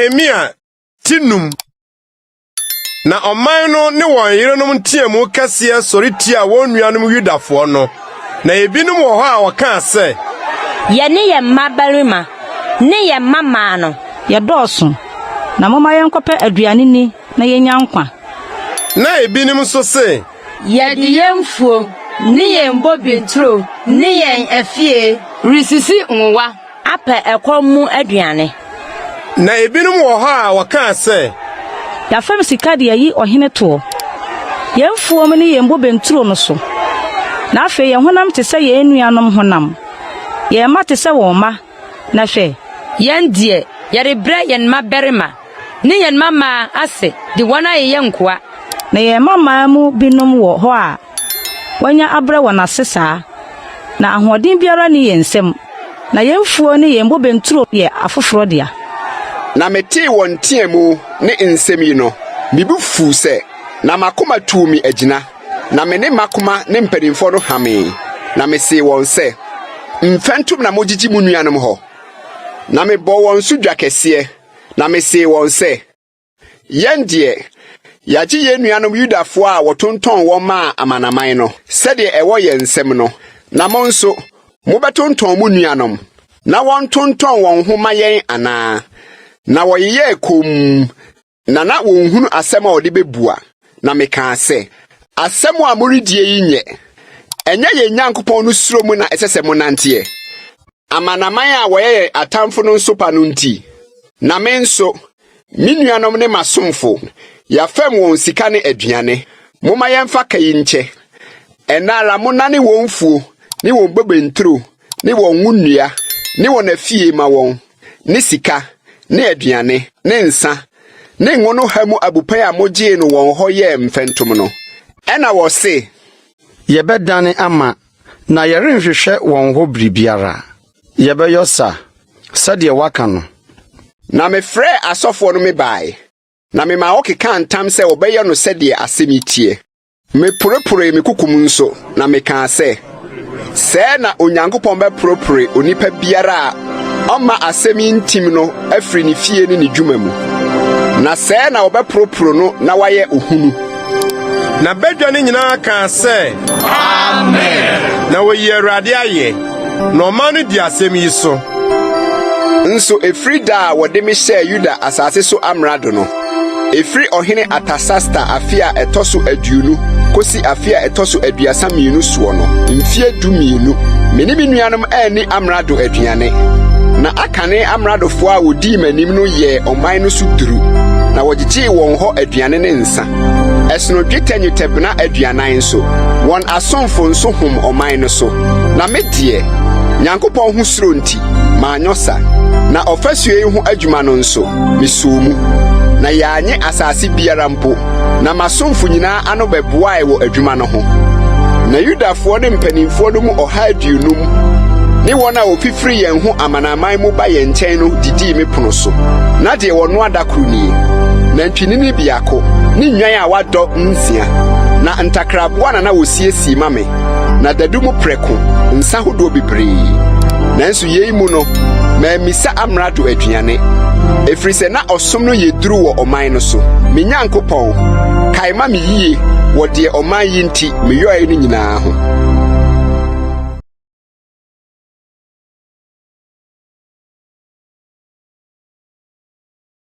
Nehemia ti num. Na ɔman no ne wɔn yerenom nteɛmu kɛseɛ sɔre tiaa wɔn nuanom Yudafoɔ no. Na ebinom wɔ hɔ a wɔkaa sɛ. Yɛne yɛn mmabarima ne yɛn mmammaa no. Yɛdɔɔso, na momma yɛnkɔpɛ aduane nni na yennya nkwa. Na ebinom nso se. Yɛde yɛn mfuo ne yɛn bobe nturo ne yɛn afie. Resisi nwowa. Apɛ ɛkɔm mu aduane. Na ebinom wɔ hɔ a wɔkaa sɛ. Yɛafɛm sika de ayi ɔhene toɔ, yɛn mfuom ne yɛn bobe nturo no so. Na afei yɛn honam te sɛ yɛn nuanom honam, yɛn mma te sɛ wɔn mma, na hwɛ! Yɛn deɛ, yɛrebrɛ yɛn mmabarima ne yɛn mmammaa ase de wɔn ayeyɛ nkoa. Na yɛn mmammaa mu binom wɔ hɔ a wɔanya abrɛ wɔn ase saa, na ahoɔden biara nni yɛn nsam, na yɛn mfuo ne yɛn bobe nturo yɛ afoforɔ dea. Na metee wɔn nteamu ne nsɛm yi no, me bo fuu sɛ, na m'akoma tuu me agyina, na me ne mmakoma ne mpanimfoɔ no hamee, na mesee wɔn sɛ, Mfɛntom na mogyegye mo nuanom hɔ? Na mebɔɔ wɔn so dwa kɛseɛ, na mesee wɔn sɛ, Yɛn deɛ, yɛagye yɛn nuanom Yudafoɔ a wɔtontɔn wɔn maa amanaman no, sɛdeɛ ɛwɔ yɛn nsam no, na mo nso, mobɛtontɔn mo nuanom, na wɔntontɔn wɔn ho ma yɛn anaa? Na wɔyeyɛɛ komm, na na wɔnhunu asɛm a wɔde bɛbua. Na mekaa sɛ, Asɛm a moredie yi nyɛ. Ɛnyɛ yɛn Nyankopɔn no suro mu na ɛsɛ sɛ monanteɛ? Amanaman a wɔyɛ yɛn atamfo no nsopa no nti, na me nso, me nuanom ne m'asomfo, yɛafɛm wɔn sika ne aduane. Momma yɛmfa ka yi nkyɛ. Ɛnnɛ ara monnane wɔn mfuo ne wɔn bobe nturo ne wɔn ngo nnua ne wɔn afie mma wɔn, ne sika, ne aduane, ne nsa, ne ngo no ha mu abupɛn a mogyee no wɔn hɔ yɛɛ mfɛntom no. Ɛnna wɔse. Yɛbɛdane ama, na yɛrenhwehwɛ wɔn hɔ biribiara. Yɛbɛyɔ sa, sɛdeɛ woaka no. Na mefrɛɛ asɔfoɔ no mebae, na memaa wɔkekaa ntam sɛ wɔbɛyɛ no sɛdeɛ asɛm yi teɛ. Meporeporee me kokom nso, na mekaa sɛ, Sɛɛ na Onyankopɔn bɛporopore onipa biara a ɔmma asɛm yi ntim no afiri ne fie ne ne dwuma mu, na sɛɛ na wɔbɛporoporo no na wayɛ ohunu. Na badwa no nyinaa kaa sɛ, Amen! Na wɔyii Awurade ayɛ, na ɔman no dii asɛm yi so. Nso ɛfiri da a wɔde me hyɛɛ Yuda asase so amrado no, ɛfiri ɔhene Artasasta afe a ɛtɔ so aduonu kɔsi afe a ɛtɔ so 32 soɔ no, mfeɛ 12, me ne me nuanom anni amrado aduane. Na akane amradofoɔ a wɔdii m'anim no yɛɛ ɔman no so duru, na wɔgyegyee wɔn hɔ aduane ne nsa. Ɛsono dwetɛ nnwetɛbena 40 nso, wɔn asomfo nso hom ɔman no so. Na me deɛ, Nyankopɔn ho suro nti, manyɔ sa. Na ɔfasuo yi ho adwuma no nso, mesoo mu. Na yɛannye asase biara mpo, na m'asomfo nyinaa ano bɛboae wɔ adwuma no ho. Na Yudafoɔ ne mpanimfoɔ no mu 150 ne wɔn a wɔfifiri yɛn ho amanaman mu ba yɛn nkyɛn no didii me pono so. Na deɛ wɔnoa da koro nie, nantwinini biako ne nnwan a wɔadɔ nsia, na ntakraboa na na wɔsiesie ma me, na dadu mu prɛko, nsa hodoɔ bebree. Nanso yei mu no, mammisa amrado aduane, ɛfiri sɛ na ɔsom no yɛ duru wɔ ɔman no so. Me Nyankopɔn, kae ma me yie wɔ deɛ ɔman yi nti meyɔeɛ no nyinaa ho.